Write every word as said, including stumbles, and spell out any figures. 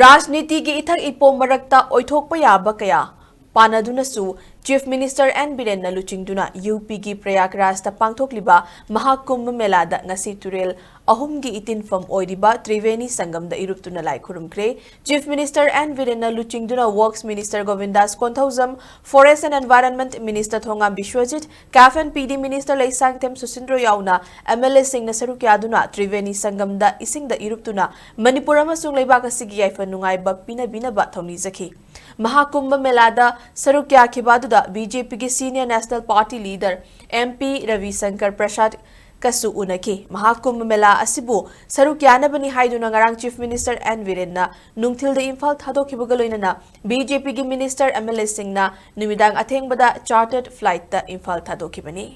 ꯔꯥꯖꯅꯤꯇꯤꯒꯤ ꯏꯊꯛ ꯏꯄꯣꯝ ꯃꯔꯛꯇ ꯑꯣꯏꯊꯣꯛꯄ ꯌꯥꯕ ꯀꯌꯥ ꯄꯥꯟꯅꯗꯨꯅꯁꯨ Chief Minister N Birenꯅ ꯂꯨꯆꯤꯡꯗꯨꯅ UPꯒꯤ ꯄ꯭ꯔꯌꯥꯒꯔꯥꯖꯇ ꯄꯥꯡꯊꯣꯛꯂꯤꯕ ꯃꯍꯥꯀꯨꯝꯚ ꯃꯦꯂꯥꯗ ꯉꯁꯤ ꯇꯨꯔꯦꯜ ꯑꯍꯨꯝꯒꯤ ꯏꯇꯤꯟꯐꯝ ꯑꯣꯏꯔꯤꯕ ꯇ꯭ꯔꯤꯕꯦꯅꯤ ꯁꯪꯒꯝꯗ ꯏꯔꯨꯞꯇꯨꯅ ꯂꯥꯏ ꯈꯨꯔꯨꯝꯈ꯭ꯔꯦ꯫ Chief Minister N Birenꯅ ꯂꯨꯆꯤꯡꯗꯨꯅ Works Minister ꯒꯣꯕꯤꯟꯗꯥꯁ Konthoujam, Forest and Environment Minister Thongam Biswajit, CAF and PD Minister Leishangthem ꯁꯨꯁꯤꯟꯗ꯭ꯔꯣ ꯌꯥꯎꯅ MLAꯁꯤꯡꯅ ꯁꯔꯨꯛ ꯌꯥꯗꯨꯅ ꯇ꯭ꯔꯤꯕꯦꯅꯤ ꯁꯪꯒꯝꯗ ꯏꯁꯤꯡꯗ ꯏꯔꯨꯞꯇꯨꯅ ꯃꯅꯤꯄꯨꯔ ꯑꯃꯁꯨꯡ ꯂꯩꯕꯥꯛ ꯑꯁꯤꯒꯤ ꯌꯥꯏꯐ ꯅꯨꯡꯉꯥꯏꯕ ꯄꯤꯅꯕꯤꯅꯕ ꯊꯧꯅꯤꯖꯈꯤ꯫ ꯃꯍꯥꯀꯨꯝꯚ ꯃꯦꯂꯥꯗ ꯁꯔꯨꯛ ꯌꯥꯈꯤꯕ ꯑꯗꯨꯗ BJPꯒꯤ Senior National Party Leader MP Ravi Shankar ꯄ꯭ꯔꯁꯥꯗ ꯀꯁꯨ ꯎꯅꯈꯤ꯫ ꯃꯍꯥꯀꯨꯝꯚ ꯃꯦꯂꯥ ꯑꯁꯤꯕꯨ ꯁꯔꯨꯛ ꯌꯥꯅꯕꯅꯤ ꯍꯥꯏꯗꯨꯅ ꯉꯔꯥꯡ Chief Minister N ꯕꯤꯔꯦꯟꯅ ꯅꯨꯡꯊꯤꯜꯗ ꯏꯝꯐꯥꯜ ꯊꯥꯗꯣꯛꯈꯤꯕꯒ ꯂꯣꯏꯅꯅ BJPꯒꯤ Minister MLAꯁꯤꯡꯅ ꯅꯨꯃꯤꯗꯥꯡ ꯑꯊꯦꯡꯕꯗ chartered flightꯇ ꯏꯝꯐꯥꯜ ꯊꯥꯗꯣꯛꯈꯤꯕꯅꯤ꯫